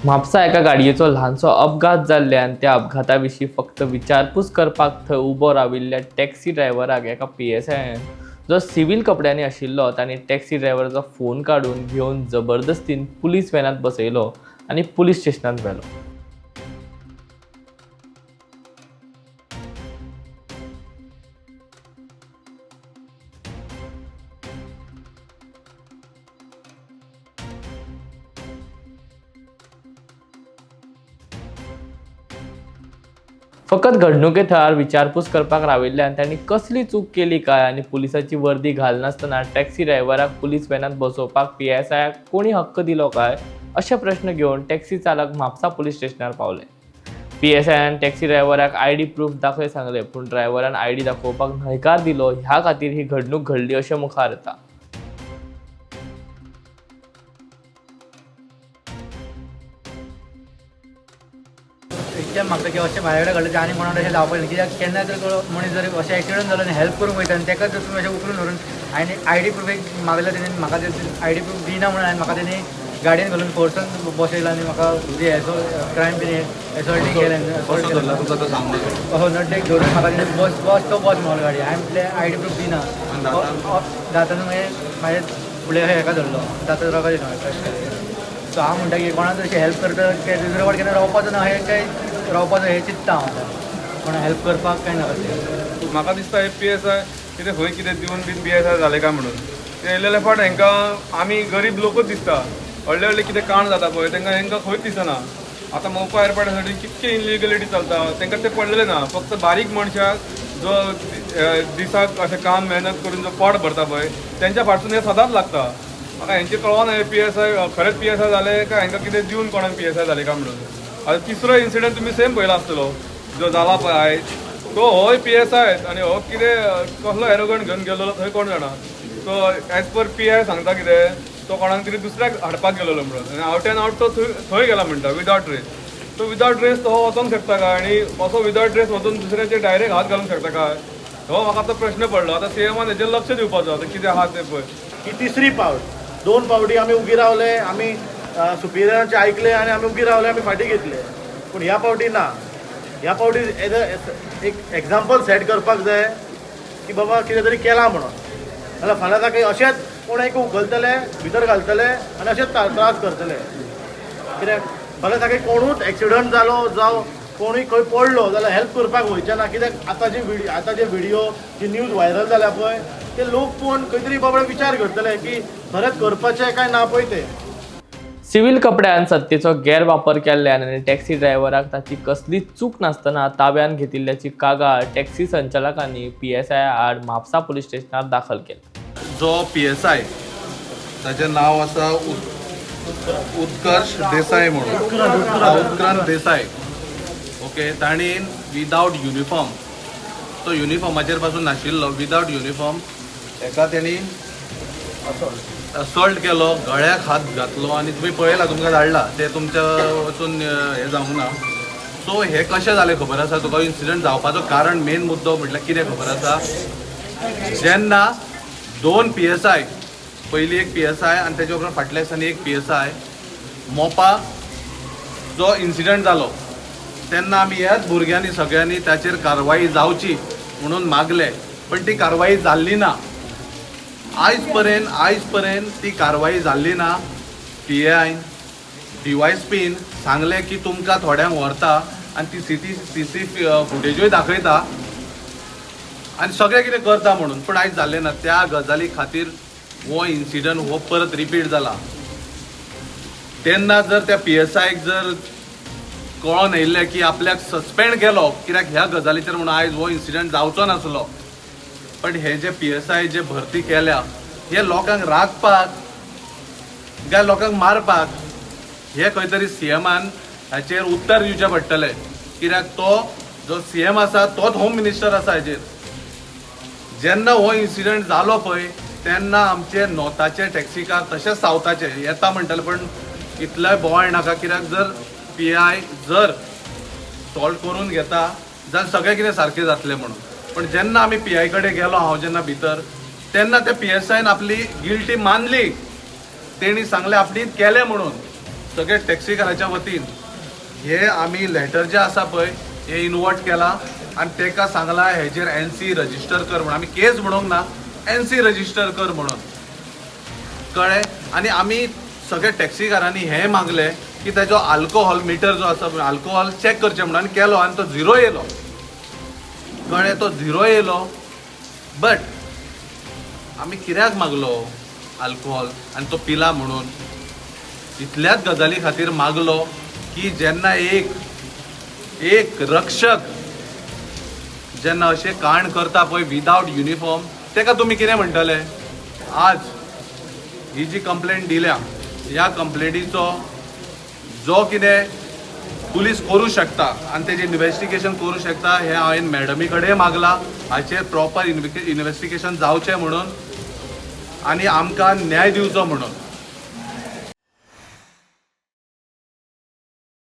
म्हापसा एका गाडयेचो ल्हानसो अपघात जाल्ल्यान त्या अपघाता विशीं फक्त विचारपूस करपाक थंय उबो राविल्ल्या टॅक्सी ड्रायव्हराक एका पी एस आयन जो सिव्हील कपड्यांनी आशिल्लो तांणी टॅक्सी ड्रायव्हराचो फोन काडून घेवन जबरदस्तीन पुलीस व्हॅनांत बसयलो आनी पुलीस स्टेशनांत व्हेलो. फकत घडणुके थळार विचारपूस करपाक राविल्ल्यान तांणी कसली चूक केली काय आनी पुलिसाची वर्दी घालनासतना टॅक्सी ड्रायव्हराक पुलीस व्हॅनांत बसोवपाक पी एस आयाक कोणी हक्क दिलो काय अशे प्रश्न घेवन टॅक्सी चालक म्हापसा पुलीस स्टेशनार पावले. पी एस आयान टॅक्सी ड्रायव्हराक I D proof दाखय सांगलें, पूण ड्रायव्हरान I D दाखोवपाक न्हयकार दिलो. ह्या खातीर ही घडणूक घडली अशें मुखार येता. इतकें मागता की अशें म्हाज्या कडेन घडलें आनी कोणा अशें जावपाक जायना, कित्याक केन्ना जर मनीस जर अशें एक्सिडंट जालो आनी हेल्प करूंक वयता आनी ताका जर तुमी अशें उखलून व्हरून आनी I D proof एक मागलें तेणी, म्हाका I D proof दिना म्हणून हांवें म्हाका तेणी गाडयेन घालून फोर्सान बसयलो आनी म्हाका एसो क्रायम बीन एसॉल्टींग केलें. कसो धरला तुका तो सांग म्हाका. असो नड्डेक धरून म्हाका तेणी बस बस तो बस म्हणलो गाडी. हांवें म्हटलें I D proof दिना. आनी दातान? दातान मागीर म्हाजे फुडें अशें हेका धरलो, दातां रगत येयलें. सो हांव म्हणटा की कोणाक अशें हेल्प करता ते दुसरे वाट केन्ना रावपाचो ना, हें काय रावपाचो हें चिंत्ता हांव आतां. कोणा हेल्प करपाक काय नाका तें. म्हाका दिसता हे पी एस I कितें खंय कितें दिवन बीन पी एस I जाले काय म्हणून ते येयलेले फाट हेंकां आमी गरीब लोकूच दिसता. व्हडले व्हडले कितें कांड जाता पळय तेंकां हेंकां खंयच दिसना. आतां मोपा एअरपोर्टा सायडीन कितके इनलिगलिटी चलता तेंकां तें पडलेलें ना. फक्त बारीक मनशाक जो दिसाक अशें काम मेहनत करून जो पोट भरता पळय तेंच्या फाटसून हें सदांच लागता. म्हाका हेंचें कळना हे पी एस I खरेंच पी एस I जाले काय हेंकां कितें दिवन कोणाक पी एस I जाले काय म्हणून. आतां तिसरो इन्सिडंट तुमी सेम पळयला आसतलो जो जाला पळय आयज, तो होय पी एस I आनी हो कितें कसलो एरोगंट घेवन गेल्लो थंय कोण जाणा. तो एज पर पी I सांगता कितें तो कोणाक तरी दुसऱ्याक हाडपाक गेलेलो म्हणून आनी आवट एंड आवट तो थंय गेला म्हणटा विदावट ड्रेस. तो विदावट ड्रेस तो वचोंक शकता काय आनी असो विदावट ड्रेस वचून दुसऱ्याचेर डायरेक्ट हात घालूंक शकता काय, हो म्हाका आतां प्रश्न पडलो. आतां सी एमान हेजेर लक्ष दिवपाचो आतां कितें आहा तें पळय. ही तिसरी पावट, दोन पावटी आमी उगी रावले, आमी सुपिरियरांचे आयकले आनी आमी उगी रावले, आमी फाटीं घेतले. पूण ह्या पावटी ना. ह्या पावटी एक एग्जाम्पल सेट करपाक जाय की बाबा कितें तरी केलां म्हणून. नाल्यार फाल्यां ताका अशेंच कोण एक उखलतले, भितर घालतले आनी अशेंच त्रास करतले. कित्याक फाल्यां ताका कोणूच एक्सिडंट जालो जावं कोणूय खंय पडलो जाल्यार हेल्प करपाक वयचे ना. कित्याक आतां जे व्हिडियो, आतां जे व्हिडियो जी न्यूज व्हायरल जाल्या पळय ते लोक पळोवन खंय तरी बाबा विचार करतले की खरेंच करपाचें काय ना पळय तें. सिव्हील कपड्यान सत्तेचो गैरवापर केल्ल्यान आनी टॅक्सी ड्रायव्हराक ताची कसलीच चूक नासतना ताब्यांत घेतिल्ल्याची कागाळ टॅक्सी संचालकांनी पी एस I आड म्हापसा पुलीस स्टेशनार दाखल केल्या. जो पी एस I ताचें नांव आसा उत्कर्ष देसाय म्हणून, उत्क्रांत देसाय, ओके. तांणी विदावट युनिफॉर्म, तो युनिफॉर्माचेर पासून नाशिल्लो, विदावट युनिफॉर्म हेका तेणी असॉल्ट केलो, गळ्याक हात घातलो आनी तुमी पळयला, तुमकां धाडला ते तुमच्या वचून हें जावंक ना. सो हें कशें जालें खबर आसा तुका? इन्सिडंट जावपाचो कारण मेन मुद्दो म्हटल्यार कितें खबर आसा? जेन्ना दोन पी एस I, पयली एक पी एस I आनी तेच्या उपरांत फाटल्या दिसांनी एक पी एस I, Mopa जो इन्सिडंट जालो तेन्ना आमी ह्याच भुरग्यांनी सगळ्यांनी ताचेर कारवाई जावची म्हणून मागले, पण ती कारवाई जाल्ली ना. आयज पर्यंत ती कारवाई जाल्ली ना. पी आयन डी वाय एस पीन सांगलें की तुमकां थोड्यांक व्हरता आनी ती सी सी फुटेजूय दाखयता आनी सगळें कितें करता म्हणून, पूण आयज जाल्लें ना. त्या गजाली खातीर हो इन्सिडंट हो परत रिपीट जाला. तेन्ना जर त्या पी एस आयक जर कळोन येयल्लें की आपल्याक सस्पेंड केलो कित्याक ह्या गजालीचेर म्हणून आयज हो इन्सिडंट जावचो नासलो. पण हे जे पी एस I जे भरती केल्या हे लोकांक राखपाक काय लोकांक मारपाक, हे खंय तरी सी एमान हाचेर उत्तर दिवचें पडटलें. कित्याक तो जो सी एम आसा तोच होम मिनिस्टर आसा. हेजेर जेन्ना हो इन्सिडंट जालो पळय तेन्ना आमचे नॉर्थाचे टॅक्सीकार तशेंच सावथाचे येता म्हणटाले, पण इतलेय बोवाळ नाका, कित्याक जर पी I जर सॉल्व करून घेता जाल्यार सगळें कितें सारकें जातलें म्हणून. पण जेन्ना आमी पी I कडेन गेलो, हांव जेन्ना भितर, तेन्ना त्या पी एस आयन आपली गिल्टी मानली. तेणी सांगलें आपणी केलें म्हणून. सगळे टॅक्सीकाराच्या वतीन हे आमी लेटर जे आसा पळय हे इनवर्ट केला आनी तेका सांगला हेजेर एनसी रजिस्टर कर म्हणून. आमी केस म्हणूंक ना, एनसी रजिस्टर कर म्हणून, कळ्ळें. आनी आमी सगळे टॅक्सीकारांनी हें मागलें की तेजो आल्कोहॉल मिटर जो आसा पळय, आल्कोहॉल चॅक करचें म्हणून, आनी केलो आनी तो झिरो येयलो, कळ्ळें. तो झिरो येयलो, बट आमी कित्याक मागलो आल्कोहॉल आनी तो पिला म्हणून? इतल्याच गजाली खातीर मागलो की जेन्ना एक एक रक्षक जेन्ना अशें कांड करता पळय विदावट युनिफॉर्म, तेका तुमी कितें म्हणटले? आज ही जी कंप्लेंट दिल्या, ह्या कंप्लेंटीचो जो कितें पुलीस करूं शकता आनी तेजें इन्वेस्टिगेशन करूं शकता हें हांवें मॅडमी कडेन मागलां. हाचेर प्रॉपर इन्वेस्टिगेशन जावचें म्हणून आनी आमकां न्याय दिवचो म्हणून.